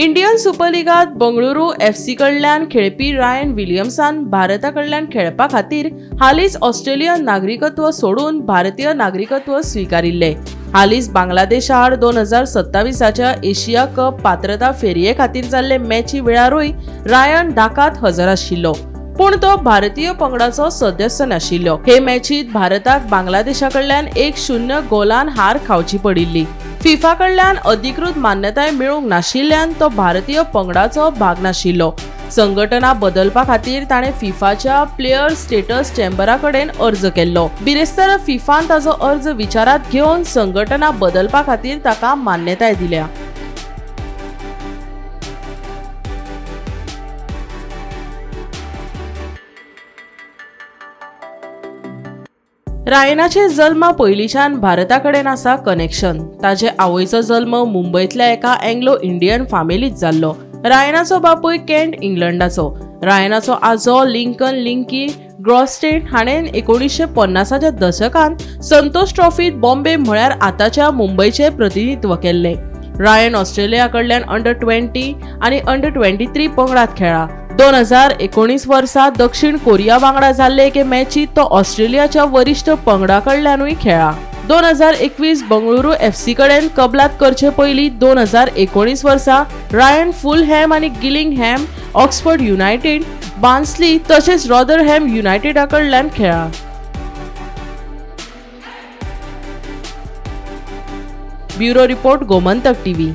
Indian super लिगांत Bengaluru FC कडल्यान खेळपी Ryan विलियम्सान भारता कडल्यान खेळपा खातीर हालींच ऑस्ट्रेलियन नागरिकत्व सोडून भारतीय नागरिकत्व स्विकारिल्लें. हालींच बांगलादेशा आड 2027च्या एशिया कप पात्रता फेरये खातीर जाल्ले मॅची वेळारूय रायन ढाकांत हजर आशिल्लो, पूण तो भारतीय पंगडाचो सदस्य नाशिल्लो. हे मॅचीत भारताक बांगलादेशा कडल्यान 1-0 गोलान हार खावची पडिल्ली. फिफा कडल्यान अधिकृत मान्यताय मेळूंक नाशिल्ल्यान तो भारतीय पंगडाचो भाग नाशिल्लो. संघटना बदलपा खातीर ताणें फिफाच्या प्लेयर स्टेटस चेंबरा कडेन अर्ज केल्लो. बिरेस्तारा फिफान ताचो अर्ज विचारांत घेवन संघटना बदलपा खातीर ताका मान्यताय दिल्या. रायनाचे जल्मा पयलींच्यान भारता कडेन आसा कनेक्शन. ताजे आवयचो जल्म मुंबयतल्या एका एंग्लो इंडियन फॅमिलीत जाल्लो. रायनाचो बापूय केंट इंग्लंडाचो. रायनाचो आजो लिंकन लिंकी ग्रॉस्टेन हाणें 1950च्या दशकांत संतोष ट्रॉफीत बॉम्बे म्हळ्यार आतांच्या मुंबयचें प्रतिनिधित्व केल्लें. रायन ऑस्ट्रेलिया कडल्यान अंडर 20 आनी अंडर 23 पंगडात खेळ्ळा. 2019 वर्सा दक्षिण कोरिया वांगडा जाल्ले एके मॅचीत तो ऑस्ट्रेलियाच्या वरिश्ठ पंगडा कडल्यानूय खेळ्ळा. 2021 बंगळुरू एफसी कडेन कबलात करचे पयलीं 2019 वर्सा रायन फुलहॅम आनी गिलिंगहॅम, ऑक्सफर्ड युनायटेड, बार्न्सली तशेंच रॉदरहॅम युनायटेडा कडल्यान खेळ्ळा. Bureau report, Gomantak TV.